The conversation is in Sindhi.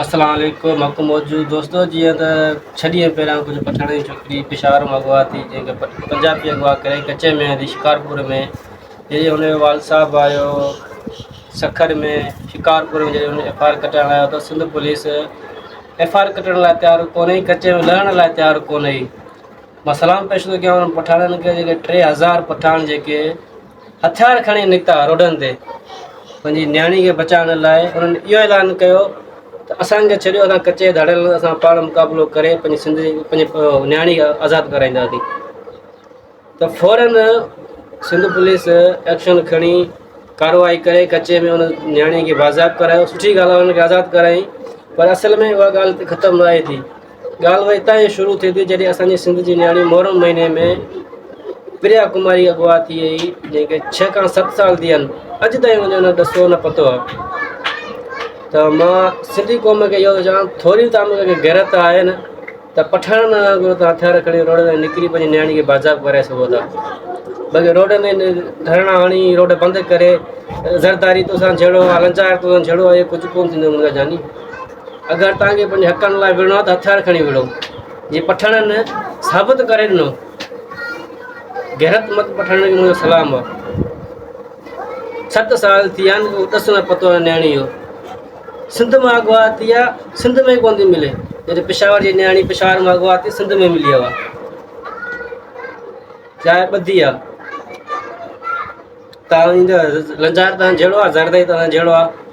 اسلام عليڪم حق موجود دوستو جيئن ته ڇهه ڏينهن پهريان ڪجهه پٺاڻي جي ڇوڪري پشاور مان اغوا ٿي جنهن کي پنجابي اغوا ڪري ڪچي ۾ آندي شڪارپور ۾ جڏهن هن جو والد صاحب آيو سکر ۾ شڪارپور ۾ جڏهن هن ايف I R ڪٽائڻ آيو ته Sindh police F I R ڪٽڻ لاء تيار ڪونهي ڪچي ۾ لهڻ لاء تيار ڪونهي مان سلام پيش ٿو ڪيان انهن پٺاڻن کي جيڪي 3000 پٺاڻ جيڪي هٿيار کڻي نڪتا روڊن تي پنهنجي نياڻي کي بچائڻ لاء انهن اهو اعلان ڪيو ته اسان کي ڇڏيو اسان ڪچي ڌاڙيلن اسان پاڻ مقابلو ڪري پنهنجي سنڌ پنهنجي نياڻي کي آزاد ڪرائينداسين ته فورن سنڌ پوليس ايڪشن کڻي ڪارروائي ڪري ڪچي ۾ ان نياڻي کي بازياب ڪرايو سٺي ڳالهه آهي ان کي آزاد ڪرايائين پر اصل ۾ اها ڳالهه ختم نه آهي ٿي ڳالهه وري اتان ئي شروع ٿئي ٿي جڏهن اسان جي سنڌ جي نياڻي محرم مهيني ۾ پريا ڪماري اغوا ٿي وئي جنهن کي ڇهه کان ست سال ٿي ويا آهن اڄ تائين ان جو نه ڏسو نه پتو آهي ته مان سنڌي قوم کي اهو ٿو چوان ٿوري توهان ۾ غيرت آهي نه ته پٺاڻن وانگر توهان هٿيار کڻي روڊ تي نڪري پنهنجي نياڻي کي بازياب ڪرائي سگهو ٿا باقي روڊن تي ڌرڻا هڻي روڊ بند ڪري زرداري توسان جهيڙو آهي لنجار توسان جهيڙو آهي ڪجهه ڪونه ٿيندو منهنجا جاني اگر توهان کي پنهنجي حقن لاء وڙهڻو آهي ته هٿيار کڻي وڙهو جي پٺاڻن ثابت ڪري ڏنو غيرت مند پٺاڻن کي منهنجو سلام آهي ست سال ٿي ويا آهن ڏس نه پتو آهي نياڻي جو سنڌ مان اغوا ٿي آهي سنڌ ۾ ڪونه ٿي ملي جڏهن پشاور جي نياڻي پشاور مان اغوا ٿي سنڌ ۾ ملي آهي جاء ٻڌي آهي تان لنجار تان جهڙو آهي زردائي تان جهڙو آهي.